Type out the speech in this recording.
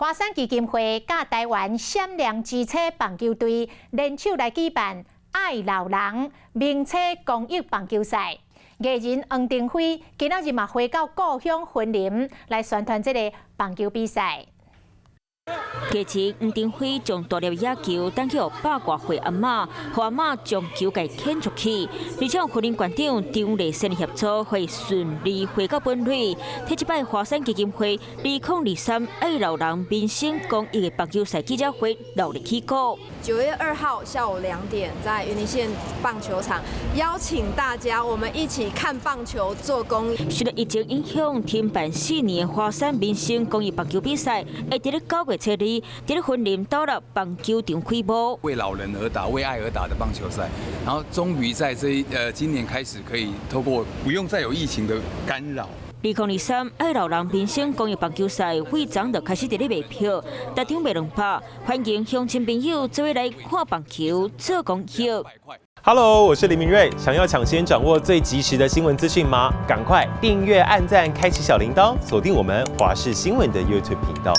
華山基金會佮臺灣閃亮之車棒球隊聯手來舉辦愛老人名車公益棒球賽。藝人黃庭輝今仔日嘛飛到故鄉雲林來宣傳這个棒球比賽。提前黃庭輝將大粒野球擲去予百外歲阿嬤，予阿嬤將球共牽出去。而且雲林縣長張麗善協助，會順利回到本壘。替這擺華山基金會2023愛老人民生公益的棒球賽記者會落日起鼓。9月2號下午2點，在雲林縣棒球場，邀請大家，我們一起看棒球做公益。受到疫情影響，停辦4年的華山民生公益棒球比賽，會佇咧9月初二，佇咧雲林斗六棒球場開幕。為老人而打、為愛而打的棒球賽，然後終於在這一今年開始可以透過不用再有疫情的干擾。2023愛老人民生公益棒球賽，會昨就開始佇咧賣票，逐場賣200，歡迎鄉親朋友做伙來看棒球做公益。 Hello，我是林明瑞，想要搶先掌握最及時的新聞資訊嗎？趕快訂閱、按讚、開啟小鈴鐺，鎖定我們華視新聞的 YouTube 頻道。